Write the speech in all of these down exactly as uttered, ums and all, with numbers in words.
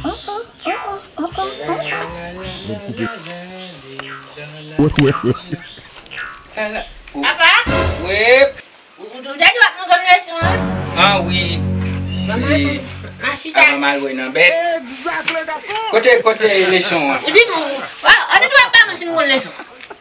Papa? Wi. Ou, ou te di w ap montre m leson an? Ah wi. Manman, wi. M ap chita. Ah, manman al wè nan bèt. Kote, kote leson an? Ou di m, ou, ou te di w ap ba mwen si m konn leson.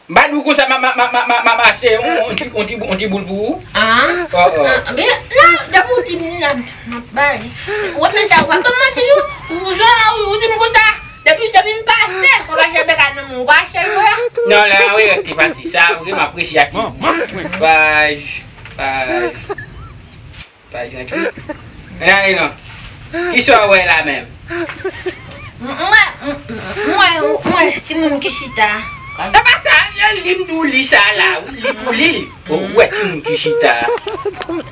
M pa di w konsa, m a, m a, m a, m a, m a, m a achte yon, yon ti, yon ti, yon ti boul pou ou. Ah. Oh, oh. Ah, ben, non, depi w di m la, m ap ba li. Ou wè, men sa, ou pa ban m manti, non. Ou, ou, ou di m konsa. Depi, depi m pase, ou pa jete bèk nan men w, ou pa achte l pou la. Non, la, wi, te pase. Sa, vre, m apresye achte. Paj, paj, paj rantre. Ann ale non. Kisa w wè la menm? M, m wè, m, m wè, m wè timoun ki chita. E pa sa, li m di w li sa la, wi, li pou li. Ou wè timoun ki chita. M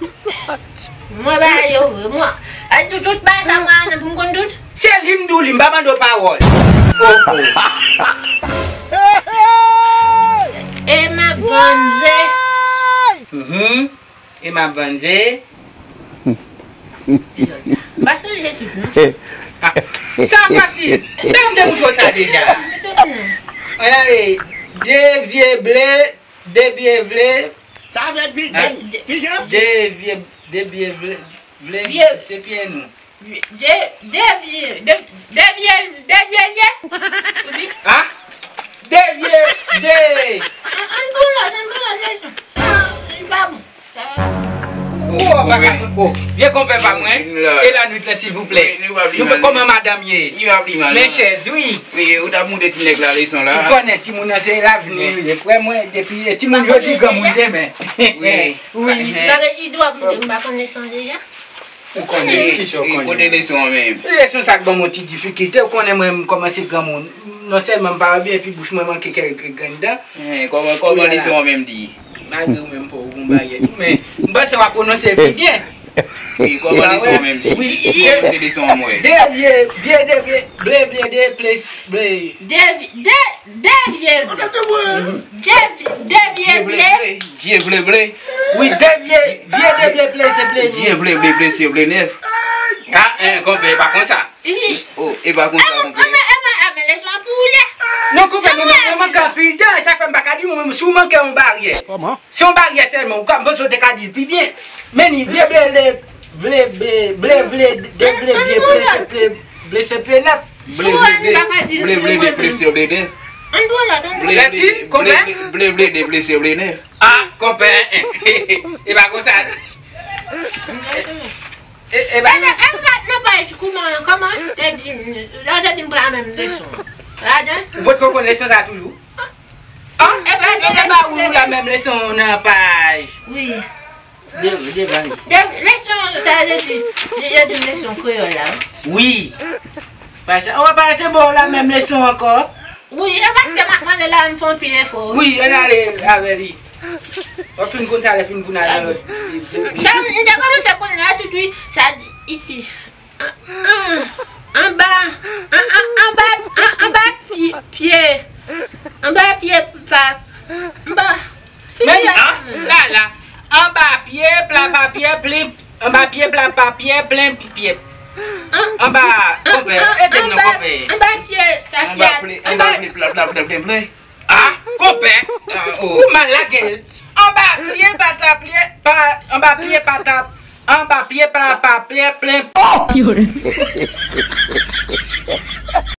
wè bagay yo vre, m wè. A di tout, tout bagay sa, m wè nan pou m konn tout. Se li m di w li, m pa mande w pawòl. Oh, oh. E m ap vann ze. Mhm. E m ap vann ze. M pa sonje tout, non. Ah, sa fasil. Men m te montre w sa deja. Ann ale. De vye ble, de vye vle. Sa vle di, ah, de, de, de vye, de vye vle, vle, vye, se pye nou. De, de vye, de, de vye, de vye lye. Ou di? Ah? De vye, de. An, an pou lòt, an pou lòt leson. Sa, li pa bon. Sa. Oh, oh, oh, vye konpè pa mwen. E la nwit la, silvouplè. Wi, nou pa pi mal. Kòman madanm ye? Li pa pi mal, non. Men chèz, wi. Wi, ou t ap montre ti nèg la leson la. Ou konnen timoun nan se lavni, wi. Frè mwen, depi, e, timoun jodi, granmoun demen. Wi. Wi. Bagay li dwe ap montre, m pa konn leson deja. Ou konnen, ti sè, ou konnen. Kote leson an menm? Leson sa k ban m yon ti difikilte, ou konnen mwen, m kòmanse granmoun. Non sèlman m pa wè byen, epi bouch mwen manke kèk grenn dan. Hen, kòman, kòman leson an menm di? Malgre ou menm pa w gon baryè tou, men m panse w a pwononse l pi byen. Wi, kòman leson an menm di? Wi, kòman se leson an mwen? De vye, vye, de vye, ble, vye, de, ples, ble. De vye, de, de vye. De vye, de vye, ble. Vye ble, ble. Wi, de vye, vye, de vye, ble, se ble. Vye ble, ble, ble, se ble nèf. Ah, en, konpè, e pa konsa. Oh, e pa konsa, konpè. Enben, enben, enben, leson an pou ou ye. Non, konpè, mwen, mwen manke anpil tan, e sa fè m pa ka di, mwen, si w manke yon baryè. Kòman? Se yon baryè sèlman, ou ka, m panse w te ka di l pi byen. Men ni vye ble, ble, vle, ble, ble, vle, de, vle, vye, ble, se ple, ble, se ple nèf. Ble, vle, de, ble, vle, de, ple, se ble nèf. Ann pran lòt, ann pran lòt. Ble, vle, ble, vle, de, ple, se ble nèf. Ah, konpè, e pa konsa. E, e pa. E, e, e, nan paj kouman, kòman? Te di m, lè w te di m pran menm leson. Ladan. Ou potko konn leson sa toujou? Ah, e pa de leson, se la menm leson nan paj. Wi. De, de, de leson, sa vle di, se, se de leson kreyòl la, wi. Wi. Paj sa, ou pa te ba w la menm leson ankò? Wi, e paske m ap mande la, m fè yon pil efò, wi. Wi, ann ale avè li. W ap fin konn sa lè fin pou n al nan lòt. Sa, m te kòmanse konn la tout, wi. Sa di, isi. An, an, anba, an, an, anba, an, anba pye, pye, anba pye pa, anba, men, ah, la, la, anba pye, pla pa pye, plen, anba pye, pla pa pye, plen pye. Anba, konpè, ede m non, konpè. Anba pye, sa, anba pye, anba pye, pla, pla, plen, plen, plen. Ah, konpè, ou mal lage l. Anba pye pa ta pye, pa, anba pye pa ta, anba pye pa, pa pye plen. Oh!